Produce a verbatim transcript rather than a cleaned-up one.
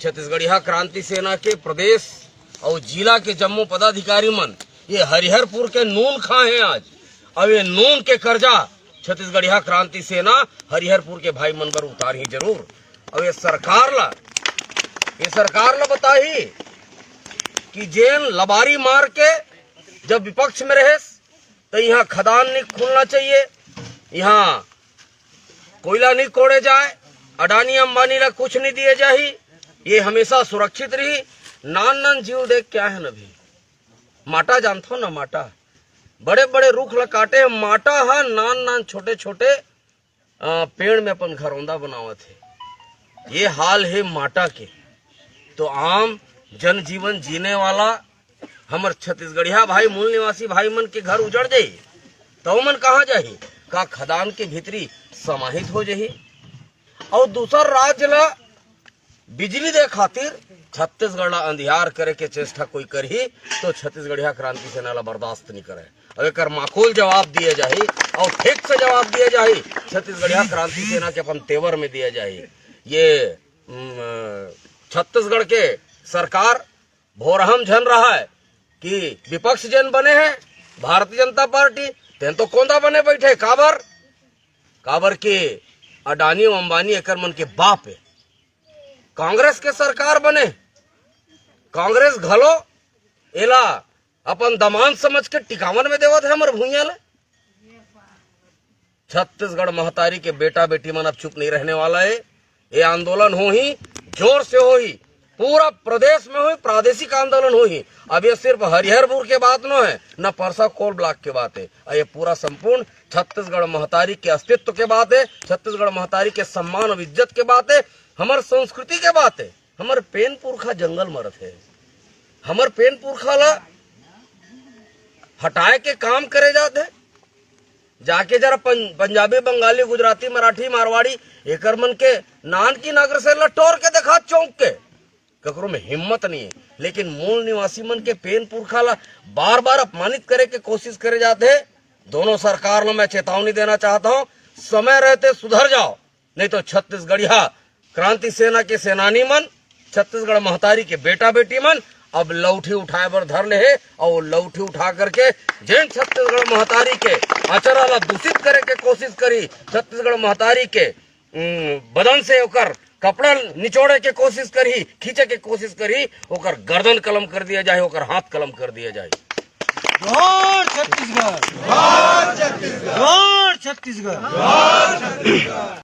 छत्तीसगढ़िया क्रांति सेना के प्रदेश अउ जिला के जम्मो पदाधिकारी मन ये हरिहरपुर के नून खाए हैं आज। अब ये नून के कर्जा छत्तीसगढ़िया क्रांति सेना हरिहरपुर के भाई मन बर उतारही जरूर। अब ये सरकार ला, ये सरकार ला बताही कि जेन लबारी मार के जब विपक्ष में रहेस, तो यहाँ खदान नहीं खुलना चाहिए, यहाँ कोयला नहीं कोड़े जाए, अडानी अंबानी ला कुछ नहीं दिए जाही, ये हमेशा सुरक्षित रही। नान नान जीव देख क्या है न भी, माटा जानथो ना, माटा, बड़े बड़े रुख ला काटे, माटा हा नान नान छोटे छोटे अ, पेड़ में अपन घरौंदा बनावत हे। ये हाल हे माटा के। तो आम जनजीवन जीने वाला हमर छत्तीसगढ़िया भाई, मूल निवासी भाई मन के घर उजड़ जाही, तो ओमन कहाँ जाही? का खदान के भीतरी समाहित हो जाही? और दूसर राज्य ला बिजली दे खातिर छत्तीसगढ़ ला अंधियार करे के चेष्टा कोई करही, तो छत्तीसगढ़िया क्रांति सेना ला बर्दाश्त नहीं करे। अब एकर माकूल जवाब दिए जाही और ठीक से जवाब दिए जाही। छत्तीसगढ़िया क्रांति सेना के अपन तेवर में दिए जाही। ये, उम, छत्तीसगढ़ के सरकार भोरहम झन रहा है कि विपक्ष जेन बने हैं भारतीय जनता पार्टी, तेन तो कोंदा बने बैठे। काबर? काबर के अडानी अउ अंबानी एकर मन के बाप है। कांग्रेस के सरकार बने, कांग्रेस घलो एला अपन दमान समझ के टिकावन में देवत है हमर भुइयां ले। छत्तीसगढ़ महतारी के बेटा बेटी मन अब चुप नहीं रहने वाला है। ये आंदोलन होही, जोर से होही, पूरा प्रदेश में होही, प्रादेशिक आंदोलन होही। अब ये सिर्फ हरिहरपुर के बात नो है, न परसा कोल ब्लॉक के बात है, और ये पूरा संपूर्ण छत्तीसगढ़ महतारी के अस्तित्व के बात है, छत्तीसगढ़ महतारी के सम्मान और इज्जत के बात है, हमर संस्कृति के बात है। हमर पेन पुरखा जंगल मरत है, हमर पेन पुरखा ला हटाए के काम करे जात है। जाके जरा पं-, पंजाबी, बंगाली, गुजराती, मराठी, मारवाड़ी, एकर मन के नान की नगर से लटोर के देखा चौंक के। ककरो में हिम्मत नहीं है, लेकिन मूल निवासी मन के पेन पुरखा ला बार बार अपमानित करे के कोशिश करे जात है। दोनों सरकार ला मैं चेतावनी देना चाहता हूँ, समय रहते सुधर जाओ, नहीं तो छत्तीसगढ़िया क्रांति सेना के सेनानी मन, छत्तीसगढ़ महतारी के बेटा बेटी मन अब लौठी उठाए बर धर ले हे, और लौठी उठा करके जेन छत्तीसगढ़ महतारी के अचरा ला दूषित करे के कोशिश करी, छत्तीसगढ़ महतारी के, उम, बदन से ओकर कपड़ा निचोड़े के कोशिश करही, खींचे के कोशिश करही, ओकर गर्दन कलम कर दिया जाए, ओकर हाथ कलम कर दिया जाए। जोहार छत्तीसगढ़, जोहार छत्तीसगढ़, जोहार छत्तीसगढ़।